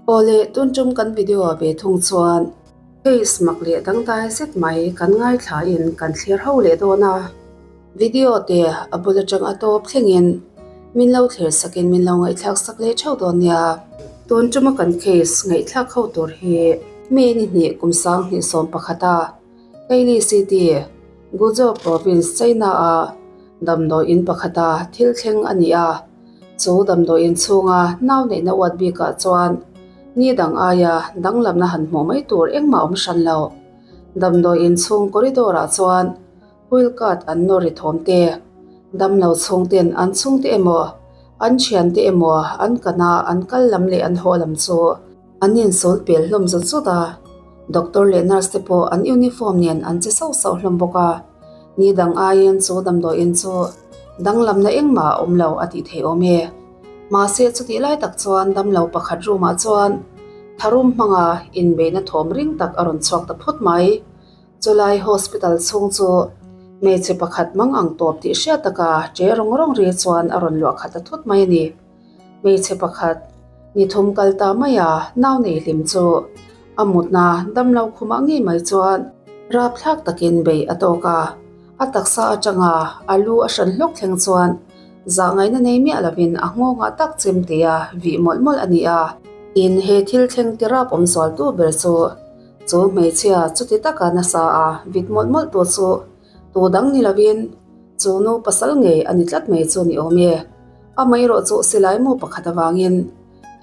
Awle, tun tum kan video ah ve thung chuan case mak leh dangdai zet mai kan ngaithla in kan thlir ho leh dawn a. Video te a bul atang a tawp thlengin min lo thlir sakin min lo ngaihthlak sak leh theuh dawn nia. Tun tuma kan case ngaihthlak ho tur hi May ni hnih kum 2011 a Kaili City, Guizhou Province, China a damdawi in pakhata thil thleng a ni a. Chu damdawi in chhunga nau neihna uat bikah chuan ni dang aia danglamna han hmuh mai tur engmah awm hran lo. Damdawi in chhung corridor ah chuan wheel cart an nawr ri thawm te, damlo chhungten an chhungte emaw, an thiante emaw an kana an kal lam leh an haw lam chu an insawl pel hlawm zut zut a. Doctor leh nurse te pawh an uniform nen an che sauh sauh hlawm bawk a. Ni dang aiin chu damdawiin chu danglamna engmah a awm lo a tih theih awm e. Mahse chutih lai tak chuan damlo pakhat room ah chuan tharum hmanga inbeihna thawm ring tak a rawn chhuak ta phut mai. Chulai hospital chhung chu hmeichhe pakhat mang ang tawp tih hriat taka che rawng rawng ri chuan a rawn luah khat ta thut mai a ni. Hmeichhe pakhat ni thum kal ta mai a nau nei hlim chu a mutna damlo khumah ngei mai chuan rapthlak takin bei a tawk a, a taksa atanga a lu a hran hlawk thleng chuan zahngaihna nei miah lovin a nghawngah tak chem tia vih mawlh mawlh a ni a. Tin, he thil thleng ti rap awm zualtu ber chu chu hmeichhia chuti taka nasa a vit mawlh mawlh tu chu tu dang ni lovin chu nu pasal ngei a ni tlat mai chu ni awm e. Amaherawh chu silai mu pakhat avangin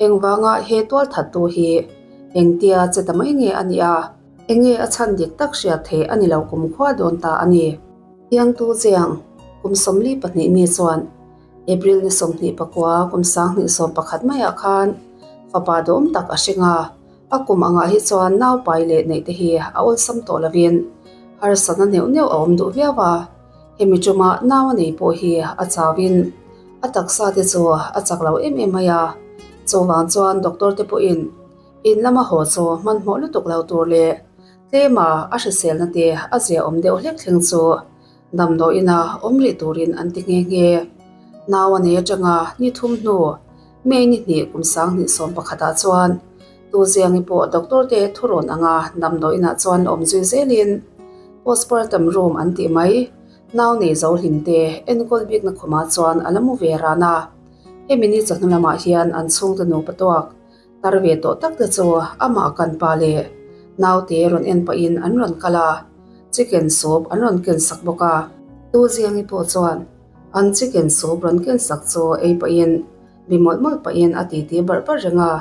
engvanga he tual thattu hi engtia che ta mai nge a nih a, enge a chhan dik tak hriat theih a ni lo kumkhua dawn ta a ni. Tiangtu Chiang, kum 42 mi chuan April ni 24 kum 2011 maiah khan fapa dawm tak a hring a, a kum angah hi chuan nau pai leh neih te hi a awlsam tawh lovin harsatna neuh neuh a awm duh viau a. Hemi tuma nau a nei pawh hi a chauin a taksa te chu a chak lo em em mai a, chuvang chuan doctor te pawhin in lama haw chu hmanhmawh lutuk lo tur leh tlema a hriselna te a zia awm deuh hlek thleng chu damdawiina awm rih turin an ti nghe nghe. Nau a nei atanga ni thum hnu May ni hnih kum 2011 ah chuan Tuziangi pawh doctor te thurawn anga damdawiinah chuan awm zui zelin postpartum room an tih mai. Nau nei zo hlim te enkawl bikna khumah chuan a la mu ve ran a. Hemi ni chawhnu lamah hian an chhungte nupa tuak tar ve tawh tak te chu amah kan pa leh naute rawn en pahin an rawn kal a, chicken soup an rawn ken sak bawk a. Tuziangi pawh chuan an chicken soup rawn ken sak chu ei pahin Bi mawlh mawlh pahin a titi barh barh reng a,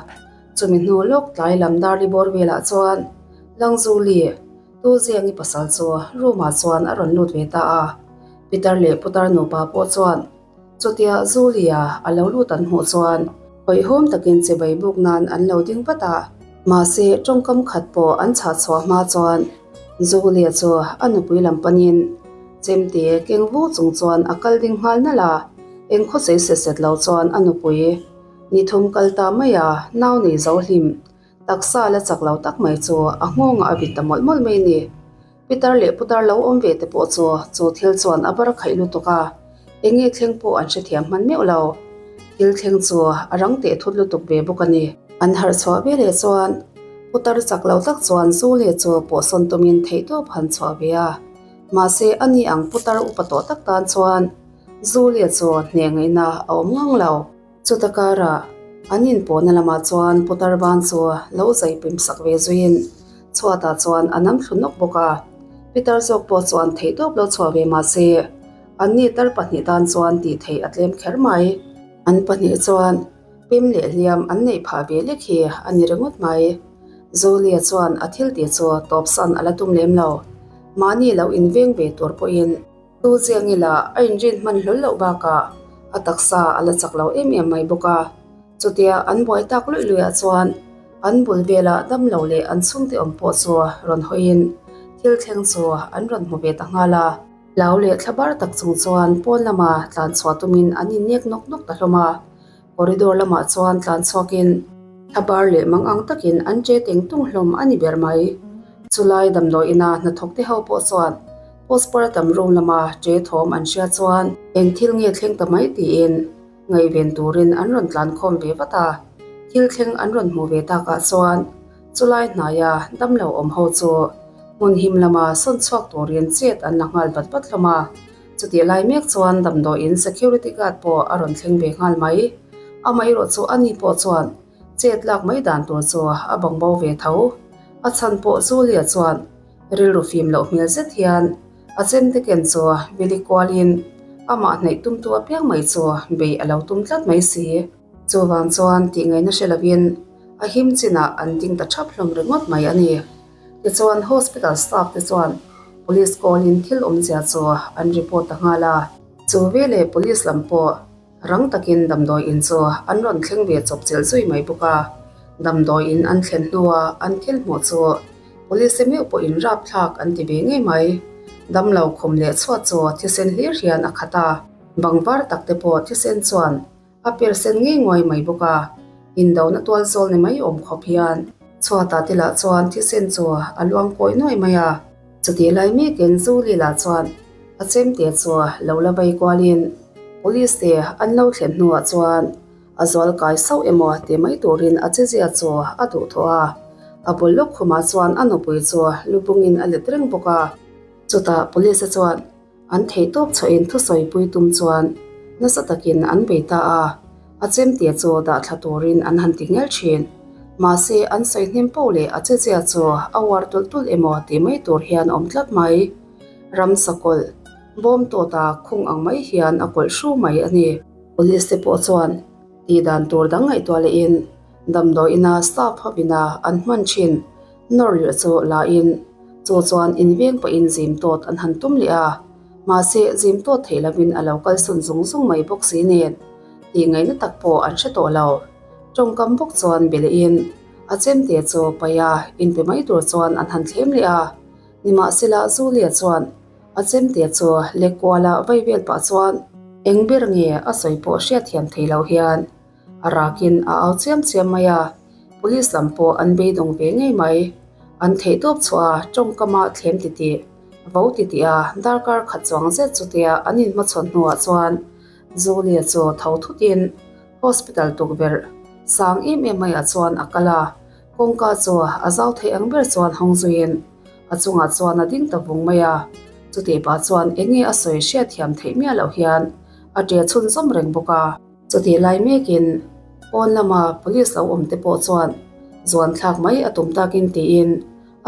chumi hnu lawk tlai lam darli bawr velah chuan Langzuli, Tu Ziangi pasal chu room ah chuan a rawn lut ve ta a, Pitar leh Putar nupa pawh chuan chutia Zulia a lo lut an hmuh chuan hawihhawm takin chibai buk nan an lo ding vat a, mahse tawngkam khat pawh an chhah chhuah hma chuan Zulia chu a nupui lam panin Chemte keng vu chung chuan a kal ding nghal nalh a, eng khawsei set set lo chuan a nupui ni thum kal ta mai a, nau nei zo hlim taksa la chak lo tak mai chu a nghawngah a vit ta mawlh mawlh mai a ni. Pitar leh putar lo awm ve te pawh chu chu thil chuan a bar khaih lutuk a, eng nge thleng pawh an hrethiam hman meuh lo. Thil thleng chu a rang teh thut lutuk ve bawk a ni. An harh chhuah ve leh chuan putar chak lo tak chuan zu leh chu pawhsawn tumin theihtawp han chhuah ve a. Mahse, a ni ang putar upa tawh tak tan chuan Zulia chu hneh ngaihna a awm ngang lo. Chuta karah an inpawhna lamah chuan putar ban chu lo zai pim sak ve zuiin chhuatah chuan a nam thlu nawk bawk a. Pitar zawk pawh chuan theihtawp lo chhuah ve mahse, anni tar pahnih tan chuan tih theih a tlem kher mai. An pahnih chuan pem leh hliam an neih phah ve lek hi a ni ringawt mai. Zulia chuan a thil tih chu tawpsan a la tum lem lo. Mahni lo inveng ve tur pawhin tu chiang ila a inrin hman hlawl loh bakah a taksa a la chak lo em em mai bawk a. Chutia an buai tak luih luihah chuan an bul velah dam lo leh an chhungte awm pawh chu rawn hawiin thil thleng chu an rawn hmu ve ta nghal a. Hlau leh thla bar tak chung chuan pawn lama tlan chhuah tumin an innek nawk nawk ta hlawm a. Corridor lamah chuan tlan chhuakin thla bar leh mang ang takin an che teng tung hlawm a ni ber mai. Chulai damdawiina hnathawk te ho pawh chuan postpartum room lama che thawm an hria chuan eng thil nge thleng ta mai tiin ngaihven turin an rawn tlan khawm ve vat a. Thil thleng an rawn hmuh ve takah chuan chulai hnaia damlo awm ho chu hmun him lama sawn chhuak turin chet an la nghal vat vat hlawm a. Chutih lai mek chuan damdawiin security guard pawh a rawn thleng ve nghal mai. Amaherawh chu ani pawh chuan chet lak mai dan tur chu a bangbo ve tho. A chhan pawh Julia chuan rilru fim loh hmel zet hian a chemte ken chu vili kualin amah hnaih tumtu apiang mai chu bei a lo tum tlat mai si. Chuvang chuan tih ngaihna hre lovin a him chinah an ding ta thap hlawm ringawt mai a ni. Tichuan hospital staff te chuan police call in thil awmzia chu an report ta nghal a. Chu veleh police lam pawh rang takin damdawi in chu an rawn thleng ve chawp chilh zui mai bawk a. Damdawi in an thlen hnua an thil hmuh chu police te meuh pawhin rapthlak an ti ve ngei mai. Damlo khum leh chhuat chu thisen hlir hian a khat a, bang var tak te pawh thisen chuan A per sen ngei nguai mai bawk a, indona tual zawl ni mai awm khawp hian. Chhuatah te lah chuan thisen chu a luang kawi nuai mai a. Chutih lai mekin Zuli lah chuan a chemte chu lo la vai kualin Police te an lo thlen hnuah chuan a zual kai sauh emaw ti mai turin a chezia chu a duhthawh a. A bul lawk khumah chuan a nupui chu lu bungin a let reng bawk a. Chutah Police chuan An theihtawp chhuahin thusawipui tum chuan nasa takin an bei ta a, a chemte chu dah thla turin an han ti ngel thin. Mahse, an sawi hnem poh leh a chezia chu a uar tulh tulh emaw tih mai tur hian awm tlat mai. Ramsa kawlh, bawm tawta khung ang mai hian a kawlh hru mai a ni. Police te pawh chuan tih dan tur dang ngaihtuah lehin damdawiina staff hovina an hman thin. Nawr leh chu la in, chu chuan in veng pawhin zim tawt an han tum leh a, mahse zim tawt theih lovin a lo kal sawn zung zung mai bawk si nen tih ngaihna tak pawh an hre tawh lo. Tawngkam bawk chuan be leh in, a chemte chu paih a inpe mai tur chuan an han thlem leh a, nimahsela Zulia chuan a chemte chu lek kuala vai vel pah chuan eng ber nge a sawi pawh hriatthiam thei lo hian A rakin a au chiam chiam mai a, police lam pawh an beidawng ve ngei mai. An theihtawp chhuah a, tawngkama thlem titih, vo titih a, darkar khat chuang zet chutia an inhmachhawn hnuah chuan Julia chu tho thutin hospital tukverh sang em em maiah chuan a kal a, kawngka chu a zau theih ang ber chuan hawng zuiin a chungah chuan a ding ta vung mai a, chutih pah chuan eng nge a sawi hriatthiam theih miah loh hian a ṭe chhunzawm reng bawk a. Chutih lai mekin pawn lama police lo awm te pawh chuan zuan thlak mai a tum takin tiin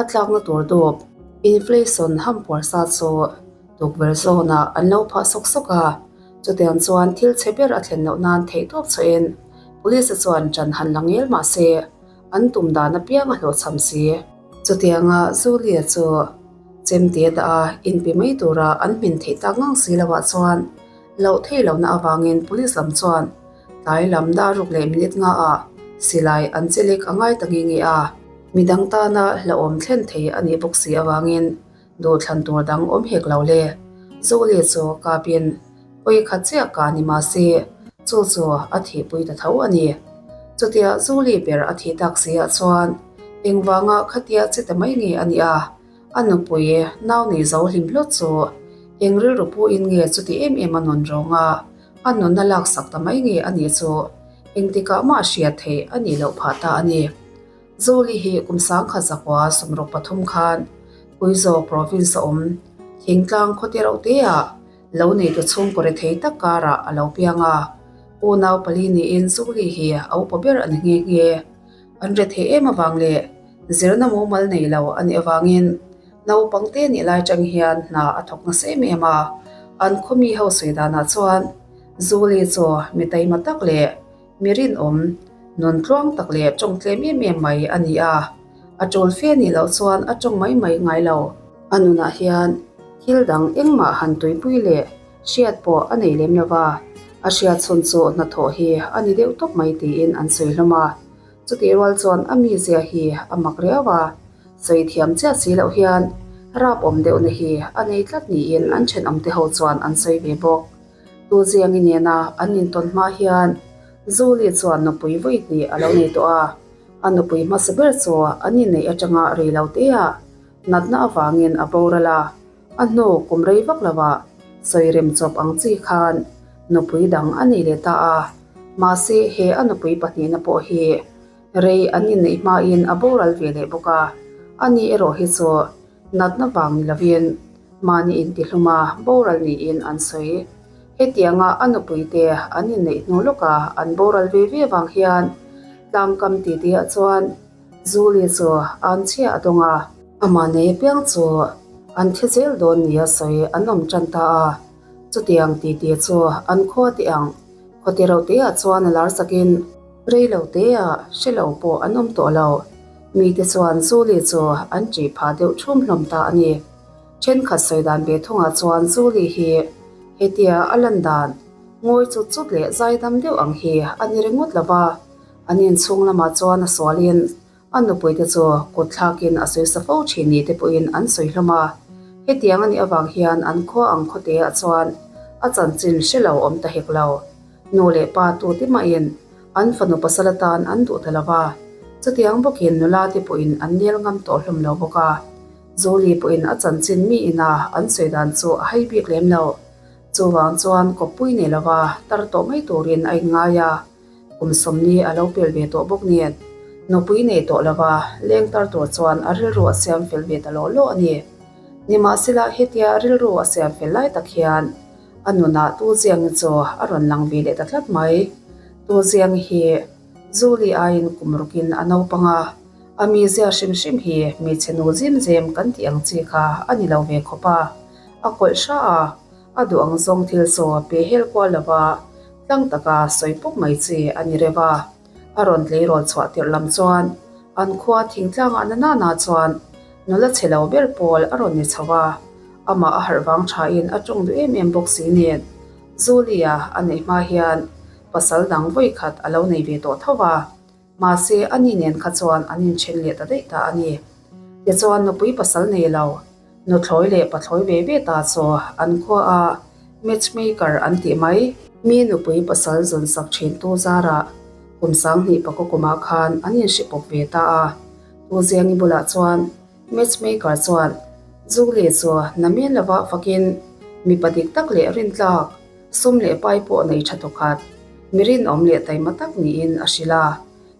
a tlakna tur dawp inflation hampuar sa chu tukverh zawnah an lo phah sawk sawk a. Chutiang chuan thil chhe ber a thlen loh nan theihtawp chhuahin police chuan ṭan han la ngel mah se an tum dan apiang a hlawhchham si. Chutianga Zulia chu chemte dah a inpe mai tura an hmin theih tak ngang si loah chuan Loh theih lohna avangin police lam chuan tlai lam dar ruk leh minute nga ah silai an che lek a ngai ta nge nge a, midang tana hlauhawm thlen thei a nih bawk si avangin duhthlan tur dang awm hek lo le. Zuli chu kapin pawi khat chiah ka ni mahse chu chu a thihpui ta tho a ni. Chutia Zuli ber a thih tak si ah chuan engvanga khatia che ta mai nge a nih a? A nupui nau nei zo hlim hlawt chu eng rilru puin nge chuti em em a nun rawng a, a nunna laksak ta mai nge a nih chu engtikah mah hriat theih a nih loh phah ta a ni. Zoli hi kum sangkhat zakua sawmruk pathum khan Guizhou province a awm thingtlang khawte reuh teah lo neitu chhungkaw rethei tak karah a lo piang a, unau pali niin Zoli hi a upa ber a ni nghe nghe. An rethei em avang leh Zirna mumal nei lo a nih avangin naupang te nih lai chang hian hna a thawk nasa em em a, an khawmi ho sawi danah chuan Zuli chu mi taima tak leh mi rinawm, nun tluang tak leh tawng tlem em em mai a ni a, a tul fe nih loh chuan a tawng mai mai ngai lo. A nunah hian thil dang engmah han tuipui leh hriat pawh a nei lem lo va, a hriat chhun chu hnathawh hi a ni deuh tawp mai tiin an sawi hlawm a. Chutih rual chuan a mizia hi a mak riau a, sawi thiam chiah si loh hian rap awm deuhna hi a nei tlat niin an thenawmte ho chuan an sawi ve bawk. Tu Ziangi nena an intawn hma hian Zuli chuan nupui vawi hnih a lo nei tawh a, a nupui hmasa ber chu an inneih atanga rei lo teah natna avangin a boral a. A hnu kum rei vak lovah sawi rem chawp ang chi khan nupui dang a nei leh ta a, mahse he a nupui pahnihna pawh hi Rei an inneih hmain a boral ve leh bawk a, ani erawh hi chu natna vang ni lovin mahni intihluma boral niin an sawi. Hetianga a nupuite an inneih hnu lawka an boral ve ve vang hian tlangkam titiah chuan Zuli chu an chhia a dawng a. Amah nei apiang chu an thi zel dawn nia sawi an awm tan ta a, chutiang titi chu an khua teh ang. Khawti rohte-ah chuan a lar chakin rei lo te-ah hre lo pawh an awm tawh lo. Mite chuan Zuli chu an ṭih phah deuh ṭhum hlawm ta a ni. Ṭhenkhat sawi dan ve thungah chuan Zuli hi hetia a lan dan ngawi chut chut leh zaidam deuh ang hi a ni ringawt lo va, an inchhung lamah chuan a sualin A nupuite chu kut thlakin a sawi sa fo thin ni te pawhin an sawi hlawm a. Hetiang a nih avang hian an khua ang khawteah chuan a chanchin hre lo awm ta hek lo. Nu leh pa tute mahin an fanu pasal atan an duh ta lo va. Chutiang bawkin nula te pawhin an nel ngam tawh hlawm lo bawk a. Zuli pawhin a chanchin mi ina an sawi dan chu a hai bik lem lo. Chuvang chuan kawppui nei lova tar tawh mai turin a inngai a. Kum sawmni a lo pel ve tawh bawk nen, nupui nei tawh lova leng tar tur chuan a rilru a siam fel ve ta lawh lawh a ni. Nimahsela hetia rilru a siam fel lai tak hian a nunah Tuziangi chu a rawn lang ve leh ta tlat mai. Tuziangi hi Zuli aiin kum rukin a naupang a, a mizia hrim hrim hi hmeichhe nu zim zem kan tih ang chi kha a ni lo ve khawp a, a kawlh hra a, a duh ang zawng thil chu pe hel kual lova Tlang taka sawi pawp mai chi a ni reuh a, a rawn tleirawl chhuah tirh lam chuan an khua thingtlangah na nana chuan nula chhe lo ber pawl a rawn ni chho a, amah a harh vang thain a tawng duh em em bawk si nen Zulia a neih hma hian pasal dang vawi khat a lo nei ve tawh tho a. Mahse, ani nen kha chuan an inthen leh ta daih ta a ni. Tichuan, nupui pasal nei lo, nuthlawi leh pathlawi ve ve ta chu an khua a matchmaker an tih mai. Mi nupui pasal zawn sak thintu zarah kum 2000 pakaw kumah khan an inhre pawp ve ta a. Tu Ziangi bulah chuan matchmaker chuan Julie chu namen lova fakin mipa dik tak leh rintlak, Sum leh pai pawh nei tha tawkhat, mi rinawm leh taima tak niin a hrilh a.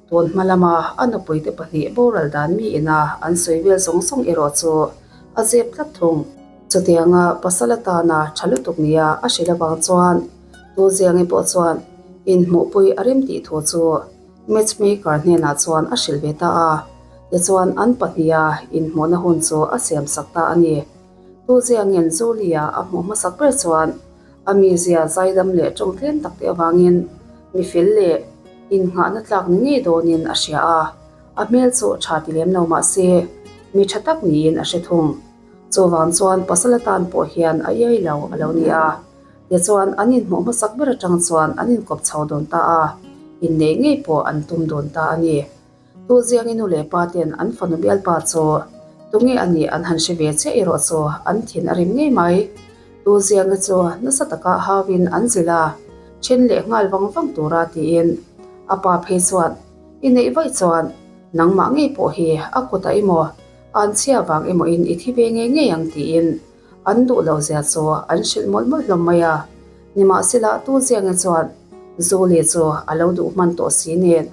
Tun hma lama a nupuite pahnih boral dan mi ina an sawi vel zawng zawng erawh chu a zep tlat thung. Chutianga pasal atana tha lutuk nia a hrilh avang chuan tu Ziangi pawh chuan inhmuhpui a rem tih thu chu matchmaker hnenah chuan a hrilh ve ta a. Tichuan an pahniha inhmuhna hun chu a siamsak ta a ni. Tu Ziangi'n Julia a hmuh hmasak ber chuan a mizia zaidam leh tawng tlem tak te avangin mi fel leh innghahna tlak ni ngei dawnin a hria a, a hmel chu tha ti lem lo mah se mi tha tak niin a hre thung. Chuvang chuan pasal atan pawh hian a iai lo a lo ni a, tichuan an inhmuh hmasak ber atang chuan an inkawp chho dawn ta a, inneih ngei pawh an tum dawn ta a ni. Tu Ziangi nu leh pa ten an fanu bialpa chu tunge a nih an han hre ve chiah erawh chu an thin a rim ngei mai. Tu Ziangi chu nasa taka hauin an zilh a, then leh nghal vang vang tura tiin a pa phei chuan i neih vaih chuan nangmah ngei pawh hi a kutah emaw an chhia vang emaw in i thi ve ngei ngei ang tiin an duh lo zia chu an hrilh mawlh mawlh hlawm mai a. Nimahsela Tu Ziangi chuan Zuli chu a lo duh hman tawh si nen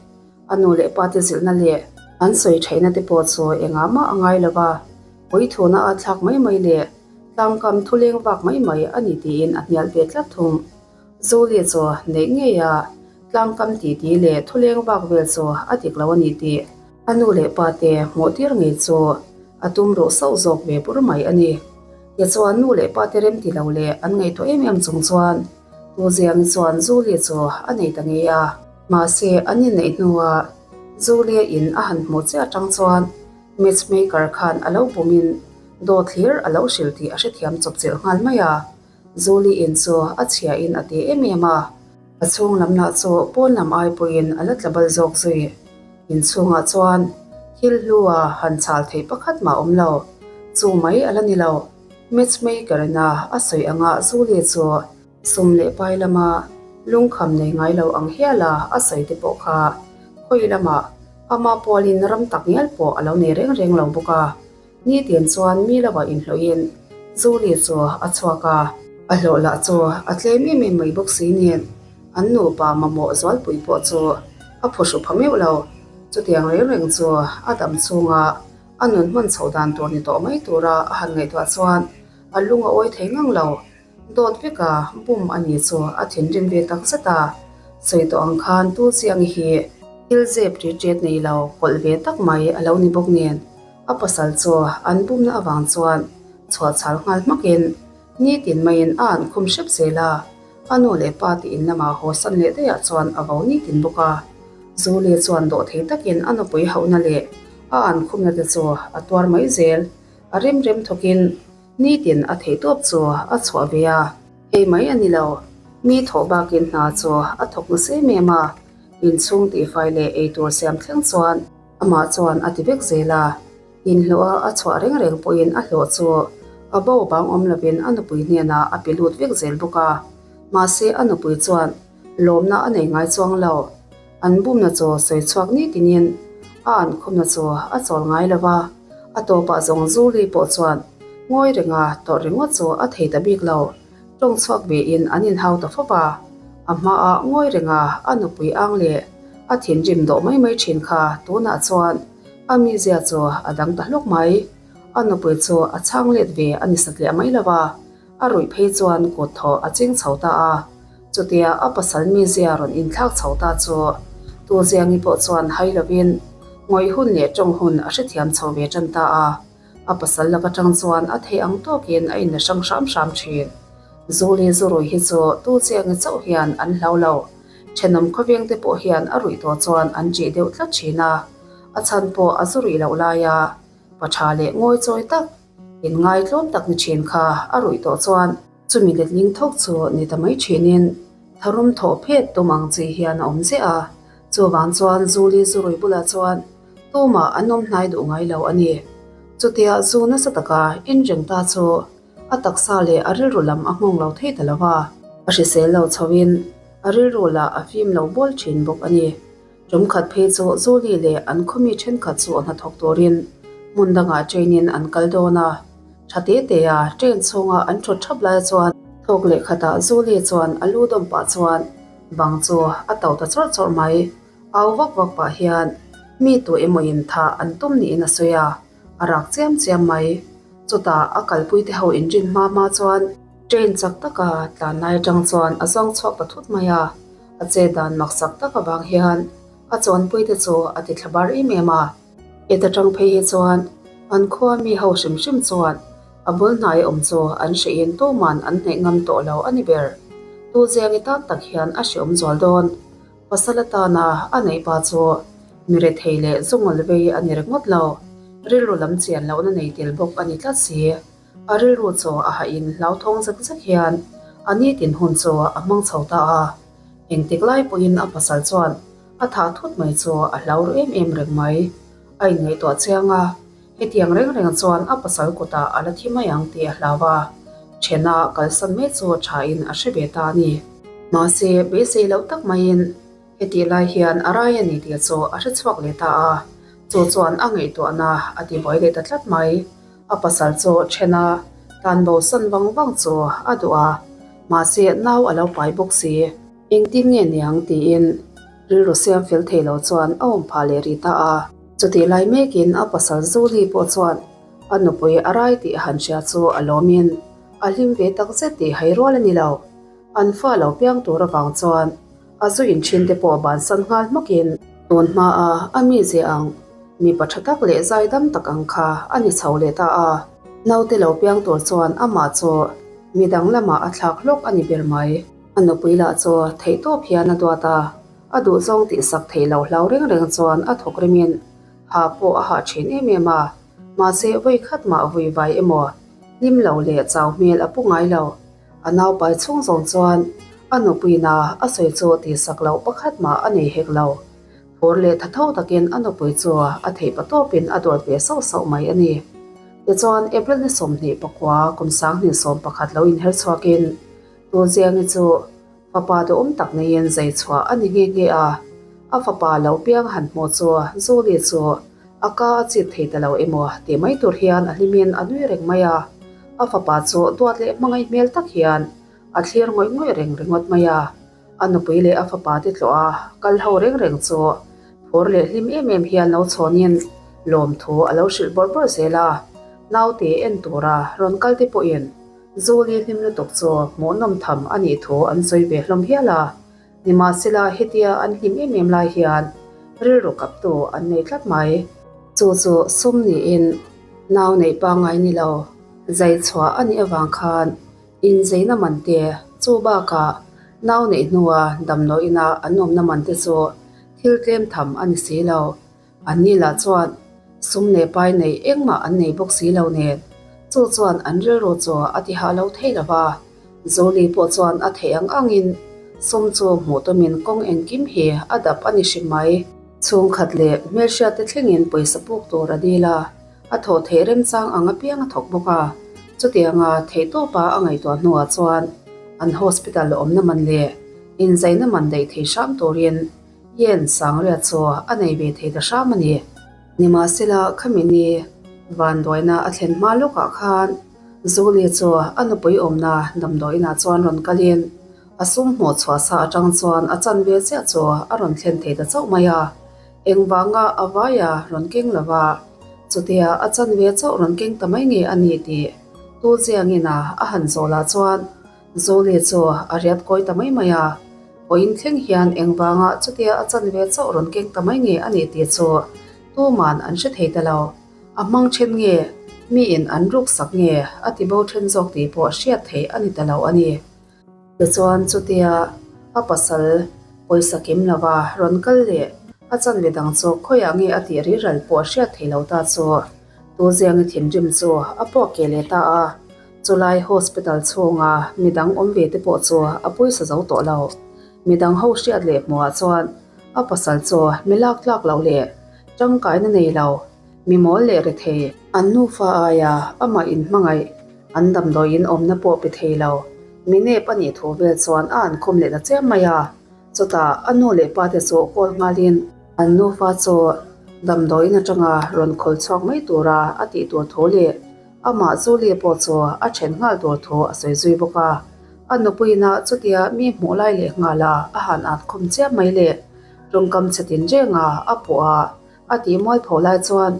A nu leh pa te zilhna leh an sawi theihna te pawh chu engah mah a ngai lo va, puithuna a thlak mai mai leh tlangkam thuleng vak mai mai a ni tiin a hnial ve tlat thung. Zuli chu neih ngei a, tlangkam titi leh thuleng vak vel chu a dik lo a ni tih a nu leh pa te hmuh tir ngei chu a tum ruh sauh zawk ve bur mai a ni. Tichuan nu leh pa te remti lo leh an ngaihtuah em em chung chuan Tu Ziangi chuan Zulie chu a nei ta ngei a. Mahse, an inneih hnuah Zulie in a han hmuh chiah atang chuan matchmaker khan a lo bumin dawt hlir a lo hrilh tih a hrethiam chawp chilh nghal mai a. Zulie in chu a chhia in a ti em em a. A chhung lam lah chu pawn lam ai pawhin a la tla bal zawk zui. Inchhungah chuan thil hlu a han chhal theih pakhat mah awm lo. Chu mai a la ni lo. Matchmaker ina a sawi anga Zulie chu sum leh pai lama lungkham nei ngai lo ang hiala a sawi te pawh kha khawi lamah ama pualin ram tak ngial pawh a lo nei reng reng lo bawk a. Nitin chuan mi lovah inhlawhin Zulie chu a chhuak a. A hlawh lah chu a tlem em em mai bawk si nen an nupa mamawh zualpui pawh chu a phuhru pha meuh lo. Chutiang reng reng chu a dam chhunga a nun hman chhoh dan tur ni tawh mai tura a han ngaihtuah chuan a lung a awi thei ngang lo. Dawt veka bum a ni chu a thinrim ve tak zet a, sawi tawh ang khan tu chiang hi thil zep rit ret nei lo kawlh ve tak mai a lo ni bawk nen a pasal chu an bumna avang chuan chhuahchhal nghal hmakin nitin maiin a an khum hrep zel a, a nu leh pa te in lamah haw san leh daihah chuan a vo nitin bawk a. Zuli chuan dawhthei takin a nupui hauhna leh a an khumna te chu a tuar mai zel, a rem rem thawkin Nitin a theih tawp chu a chhuah ve a, hei mai a ni lo. Mi thawh bakin hna chu a thawk nasa em em a, inchhung tihfai leh eitur siam thleng chuan amah chuan a ti vek zel a. Inhlawh a a chhuah reng reng pawhin a hlawh chu a bo bang awm lovin a nupui hnenah a pe lut vek zel bawk a. Mahse a nupui chuan lawmna a nei ngai chuang lo. An bumna chu sawi chhuak nitinin a an khumna chu a chawl ngai lo va, a tawpah zawng Zuli pawh chuan ngawi renga tawrh ringawt chu a thei ta bik lo. Tawng chhuak vein an inhau ta fawp a, a hmaah ngawi renga a nupui ang leh a thinrim dawh mai mai thin kha tunah chuan a mizia chu a dang ta hlawk mai. A nupui chu a chhang let ve a ni satliah mai lo va. A ruih phei chuan kut thawh a ching chho ta a, chutia a pasal mizia rawn inthlak chho ta chu Tuziangi pawh chuan hai lovin ngawih hun leh tawng hun a hrethiam chho ve tan ta a, a pasal lak atang chuan a theih ang tawkin a inla hrang hram hram thin. Zuli zurui hi chu Tuziangi chauh hian an hlau lo, thenawm khawveng te pawh hian a ruih tawh chuan an ṭih deuh tlat thin a, a chhan pawh a zu ruih loh laia pa tha leh ngawi chawi tak Inngaitlawm tak ni thin kha a ruih tawh chuan chumi letling thawk chu ni ta mai thinin tharum thawh phet tum ang chi hian a awm ziah a, chuvang chuan Zuli zu rui bulah chuan tumah an awm hnai duh ngai lo a ni. Chutia zu nasa taka inreng ta chu a taksa leh a rilru lam a nghawng lo thei ta lo va, a hrisel lo chhoin a rilru lah a fim lo bawl thin bawk a ni. Tumkhat phei chu Zuli leh an khawmi thenkhat chu hnathawk turin hmun dangah train-in an kal dawn a. Tha te te a train chhunga an thut thap lai chuan thawk leh khatah Zuli chuan a lu dawm pah chuan bang chu a tauh ta chawrh chawrh mai. Au vak vak pah hian mi tu emawin thah an tum niin a sawi a, a rak chiam chiam mai. Chutah a kalpui te ho inrin hma hma chuan train chak taka tlan lai atang chuan a zawng chhuak ta thut mai a. A che dan maksak tak avang hian a chuanpuite chu a ti thla bar em em a. Heta tang phei hi chuan an khua mi ho hrim hrim chuan a bul hnai awm chu an hrehin tuman an hnaih ngam tawh lo a ni ber. Tu Ziangi tan tak hian a hreawm zual dawn. Pasal atana a neih pa chu mi rethei leh zungawl vei a ni ringawt lo. Rilru lam chian lohna nei tel bawk a ni tlat si. A rilru chu a hahin hlauthawng zek zek hian a nitin hun chu a hmang chho ta a. Engtik lai pawhin a pasal chuan a thah thut mai chu a hlau ru em em reng mai. A inngaihtuah chiang a, hetiang reng reng chuan a pasal kutah a la thi mai ang tih a hlau a, ṭhena kalsan mai chu ṭhain a hre ve ta a ni. Mahse, beisei loh tak maiin Hetih lai hian a rai a ni tih chu a hre chhuak leh ta a, chu chuan a ngaihtuahna a ti buai leh ta tlat mai. A pasal chu then a, tan bo san vang vang chu a duh a, mahse nau a lo pai bawk si. Engtin nge niang tiin rilru siam fel thei lo chuan a awm phah leh rih ta a. Chutih lai mekin a pasal Zuli pawh chuan a nupui a rai tih a han hria chu a lawmin a hlim ve takzet tih hai rual a ni lo. An fa lo piang tur avang chuan A zu in thin te pawh bansan nghal hmawkin tun hmaa a mi zia ang mipa tha tak leh zaidam tak ang kha a ni chho leh ta a. Naute lo piang tur chuan amah chu midang lamah a thlak hlawk a ni ber mai. A nupui lah chu theihtawp hian a duat a, a duhzawng tihsak theih loh hlau reng reng chuan a thawk rimin hah pawh a hah thin em em a, mahse vawi khat mah vui vai emaw hlim lo leh chau hmel a pu ngai lo. A naupai chhung zawng chuan a nupuina a sawi chu tihsak loh pakhat mah a nei hek lo. Phur leh tha tho takin a nupui chu a theih pa tawpin a duat ve sauh sauh mai a ni. Tichuan April ni 24 kum 2011 lo inher chhuakin Tuziangi chu fapa duhawm tak neiin zai chhuah a ni nghe nghe a. A fapa lo piang han hmuh chu Zuli chu A ka a chip thei ta lo emaw tih mai tur hian a hlimin a nui reng mai a, a fapa chu duat leh hmangaih hmel tak hian a thlir ngawih ngawih reng ringawt mai a. A nupui leh a fapa te tlawh a kal ho reng reng chu Phur leh hlim em em hian lo chhawnin lawmthu a lo hrilh bawrh bawrh zel a, naute en tura rawn kal te pawhin Zuli hlim lutuk chu hmuhnawm tham a nih thu an sawi ve hlawm hial a. Nimahsela hetia an hlim em em lai hian rilru kaptu an nei tlat mai. Chu chu sum niin nau neih pangngai ni lo, zai chhuah a nih avang khan Inzeina man te, chu bakah nau neih hnua damdawiina an awmna man te chu thil tlem tham a ni si lo. Anni lah chuan sum leh pai nei engmah an nei bawk si lo nen, chu chuan an rilru chu a ti hah lo thei lo va. Zoli pawh chuan a theih ang angin sum chu hmuh tumin kawng engkim hi a dap a ni hrim mai. Chhungkhat leh hmelhriatte thlengin pawisa puk tur a dil a. A thawh theih remchang ang apiang a thawk bawk a, chutianga theihtawpa a ngaihtuah hnuah chuan an hospital awmna man leh inzaina man daih thei hram turin Yen Sangria chu a nei ve thei ta hram a ni. Nimahsela khami ni vanduaina a thlen hma lawkah khan Zuli chu a nupui awmna damdawiinah chuan rawn kalin a sum hmuh chhuah sa atang chuan a chanve chiah chu a rawn thlen thei ta chauh mai a. Engvanga a vaia rawn keng lova, chutia a chanve chauh rawn keng ta mai nge a ni tih tu chiangin a a han zawhlah chuan Zoli chu a riat kawi ta mai mai a. Vawiin thleng hian engvanga chutia a chanve chauh rawn keng ta mai nge a ni tih chu tuman an hre thei ta lo. A hmang then nge, miin an ruksak nge a ti bo then zawk tih pawh hriat theih a ni ta lo a ni. Tichuan chutia a pasal pawisa kim lova rawn kal leh a chanve dang chu khawiah nge a tih riral pawh hriat thei lo ta chu tu ziangi thinrim chu a pawh keh leh ta a, chulai hospital chhunga midang awm ve te pawh chu a pawisa zo tawh lo. Midang ho hriat leh hmuhah chuan a pasal chu mi lak tlak loh leh tangkaina nei lo Mi mawl leh rethei, an nufa aia amah inhmangaih, an damdawiin awmna pawh pe thei lo. Mi nep a nih thu vel chuan a an khawm leh ta chiam mai a. Chutah a nu leh pa te chu kawl nghalin an nufa chu damdawiin atanga rawn khawl chhuak mai tura a tih tur thu leh amah Julie pawh chu a then nghal tur thu a sawi zui bawk a. A nupuiina chutia mi hmuh lai leh nghala a han at khawm chiam mai leh tawngkam chhe tinrenga a pawh a. A tih mualpho lai chuan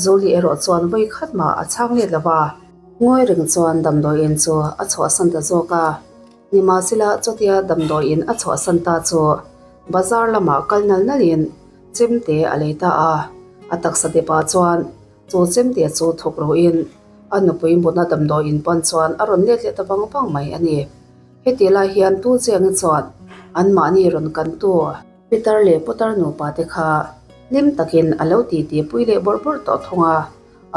Zuli erawh chuan vawi khat mah a chhang let lo va. Ngawi reng chuan damdawiin chu a chhuahsan ta zawk a. Nimahsela chutia damdawiin a chhuahsan ta chu bazar lamah kal nal nalin chemte a lei ta a. A taksa depah chuan chu chemte chu thawk ruhin a nupui mutna damdawiin pan chuan a rawn let leh ta vang vang mai a ni. Hetih lai hian tu chiangin chuan anmahni rawn kantu. Pitar leh putar nupa te kha hlim takin a lo titi pui leh bawrh bawrh tawh thung a,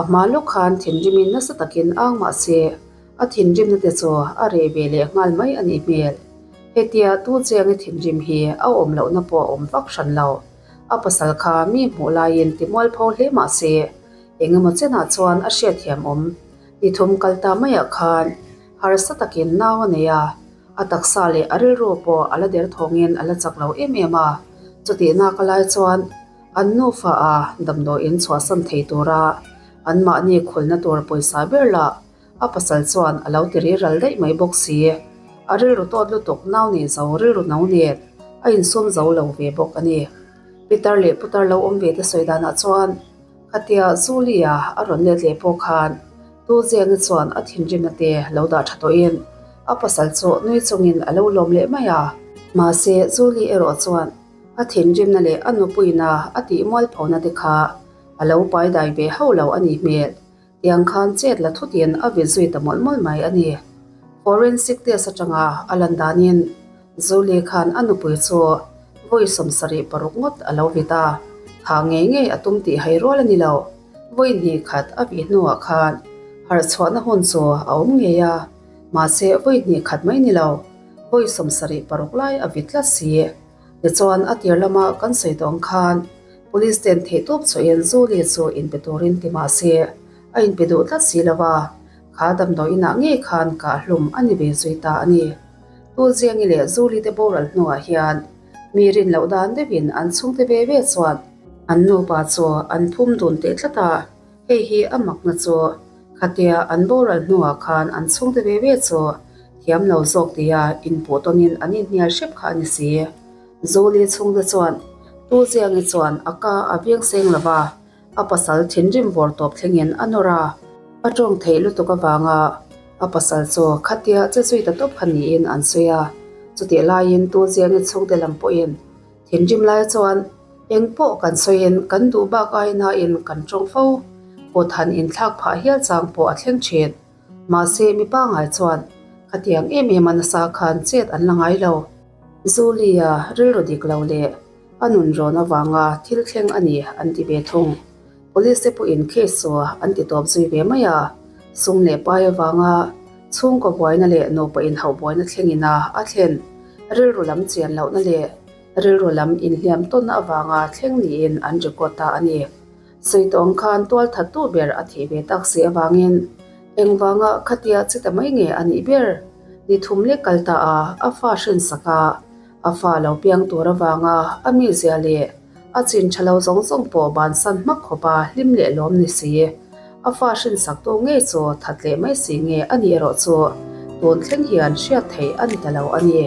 a hma lawk khan thinrimin nasa takin ang mah se a thinrimna te chu a reh ve leh nghal mai a nih hmel. Hetia tu chiangi thinrim hi a awm lohna pawh a awm vak hran lo. A pasal kha mi hmuh laiin ti mualpho hle mah se engemaw chenah chuan a hriatthiam awm. Ni thum kal ta maiah khan harsa takin nau a nei a. A taksa leh a rilru pawh a la der thawngin a la chak lo em em a, chutihnak a lai chuan an nufa a damdawiin chhuahsan thei tura anmahni khulna tur pawisa ber lah a pasal chuan a lo ti riral daih mai bawk si. A rilru tawt lutuk nau nei zo rilru no nen a insum zo lo ve bawk a ni. Pitar leh putar lo awm ve te sawi danah chuan Khatia Zulia a rawn let leh pawh khan Tu Ziangi chuan a thinrimna te lo dah tha tawhin a pasal chu nui chungin a lo lawm leh mai a. Mahse Zuli erawh chuan a thinrimna leh a nupuina a tih mualphona te kha a lo pai dai ve hauh lo a nih hmel. Tiang khan chet la thutin a vit zui ta mawlh mawlh mai a ni. Forensic test atanga a lan danin Zuli khan a nupui chu vawi 76 ngawt a lo vit a, tha ngei ngei a tum tih hai rual a ni lo. Vawi hnih khat a vih hnuah khan harh chhuahna hun chu a awm ngei a, mahse vawi hnih khat mai ni lo, vawi 76 lai a vit tlat si. Tichuan a tir lama kan sawi tawh ang khan Police ten theihtawp chhuahin Zuli chu inpe turin ti mah se a inpe duh tlat si lo va, kha damdawi inah ngei khan kah hlum a ni ve zui ta a ni. Tulziangi leh Zuli te boral hnuah hian mi rin loh dan deuhin an chhungte ve ve chuan an nupa chu an phum dun teh tlat a, hei hi a makna chu khatia an boral hnuah khan an chhungte ve ve chu thiam lo zawk tia inpuh tawnin an inhnial hrep kha a ni si. Zuli chhungte chuan. Tu Ziangi chuan a ka a veng seng lo va, a pasal thinrim vawr tawp thlengin a nawr a. A tawng theih lutuk avanga a pasal chu khatia che zui ta tawp kha niin an sawi a. Chutih laiin Tu Ziangi chhungte lam pawhin thinrim lai chuan eng pawh kan sawiin kan duh bak ainain kan tawng fo. Kut han inthlak phah hial chang pawh a thleng thin. Mahse mi pangai chuan khatiang em em a nasa khan chet an la ngai lo. Zulia rilru dik lo leh a nun rawn avanga thil thleng a ni an ti ve thung. Police te pawhin case chu an ti tawp zui ve mai a, sum leh pai avanga chhungkaw buaina leh nupa inhauh buaina thlengin a a thlen. Rilru lam chian lohna leh rilru lam inhliam tawnna avanga thleng niin an record ta a ni. Sawi tawng khan tual thattu ber a thih ve tak si avangin engvanga khatia che ta mai nge a nih ber? Ni thum lek kal ta a, a fa hrinsak a, a fa lo piang tur avanga a mizia leh a chin tha lo zawng zawng pawh bansan hmak khawpa hlim leh lawm ni si. A fa hrinsaktu ngei chu that leh mai si nge a nih erawh chu tun thleng hian hriat theih a ni ta lo a ni.